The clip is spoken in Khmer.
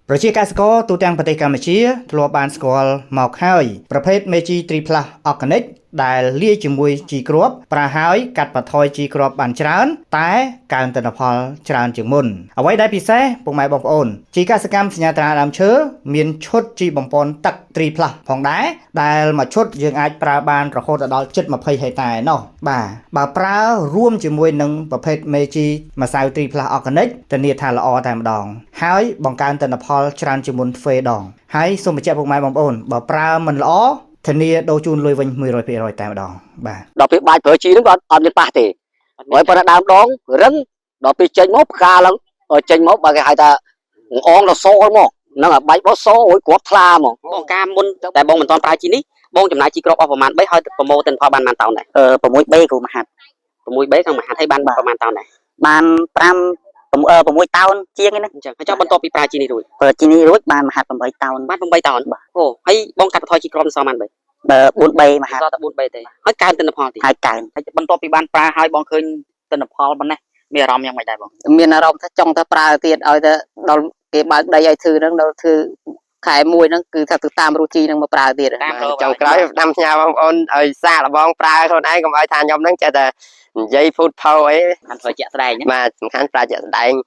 ប្រជាកសិករទូទាំងប្រទេសកម្ពុជាធ្លាប់បានស្គាល់មកហើយប្រភេទមេជីត្រីផ្លាស់អ រហ្គានិក ដែលលាយជាមួយជីគ្រាប់ប្រើហើយកាត់បន្ថយជីគ្រាប់បានច្រើន តែកើនទិន្នផលច្រើនជាងមុនអ្វីដែលពិសេសពុកម៉ែបងប្អូនជីកសិកម្មសញ្ញាត្រាដើមឈើមានឈុតជីបំពន់ទឹកត្រីផ្លាស់ផងដែរដែលមួយឈុតយើងអាចប្រើបានរហូតដល់ជិត20ហិកតាឯណោះបាទបើប្រើរួមជាមួយនឹងប្រភេទមេជីម្សៅត្រីផ្លាស់អ រហ្គានិក ធានាថាល្អតែម្ដងហើយបង្កើនទិន្នផលច្រើនជាងមុនទ្វេដងហើយសូមបញ្ជាក់ពុកម៉ែបងប្អូនបើប្រើមិនល្អធានាដូរជូនលុយវិញ100%តែម្ដងបាទ ដល់ពេលបាច់ប្រើជីហ្នឹងក៏អត់មានប៉ះទេហើយប៉ុន្តែដើមដងរឹងដល់ពេលចេញមកផ្កាឡើងចេញមកបើគេហៅថាអងដល់សមកហ្នឹងអាបាច់បោះសអូយគ្រាប់ថ្លាមក បងការមុនតែបងមិនទាន់ប្រើជីនេះបងចំណាយជីគ្រាប់អស់ប្រហែល3ហើយប្រមូលទិន្នផលបានប៉ុន្មានតោនដែរ 6 B គ្រូមហាត់ 6 B ក្នុងមួយហាត់ហើយបានប្រហែលតោនដែរ បាន5 6តោនជាងហ្នឹង អញ្ចឹងហើយចុះបន្ទាប់ពីប្រើជីនេះរួច ប្រើជីនេះរួចបានមហាត់8តោន បាន8តោនអូហើយបងកាត់បន្ថយជីគ្រាប់សល់ប៉ុន្មាន បើ4 B មហាត់ សល់តែ4 B ទេហើយកើនទិន្នផលទៀត ហើយកើន ហើយបន្ទាប់ពីបានប្រើហើយបងឃើញទិន្នផលប៉ុណ្ណេះមានអារម្មណ៍យ៉ាងម៉េចដែរបង មានអារម្មណ៍ថាចង់តែប្រើទៀតឲ្យតែដល់គេបើកដីឲ្យធ្វើហ្នឹងដល់ធ្វើខែមួយហ្នឹងគឺថាទៅតាមរសជីហ្នឹងមកប្រើទៀត តាមរក ចុងក្រោយផ្ដាំផ្ញើបងប្អូនឲ្យសាកល្បងប្រើខ្លួនឯងកុំឲ្យថាខ្ញុំហ្នឹងចេះតែនិយាយភូតភៅអី បានធ្វើជាក់ស្ដែងណា បាទសំខាន់ប្រើជាក់ស្ដែង។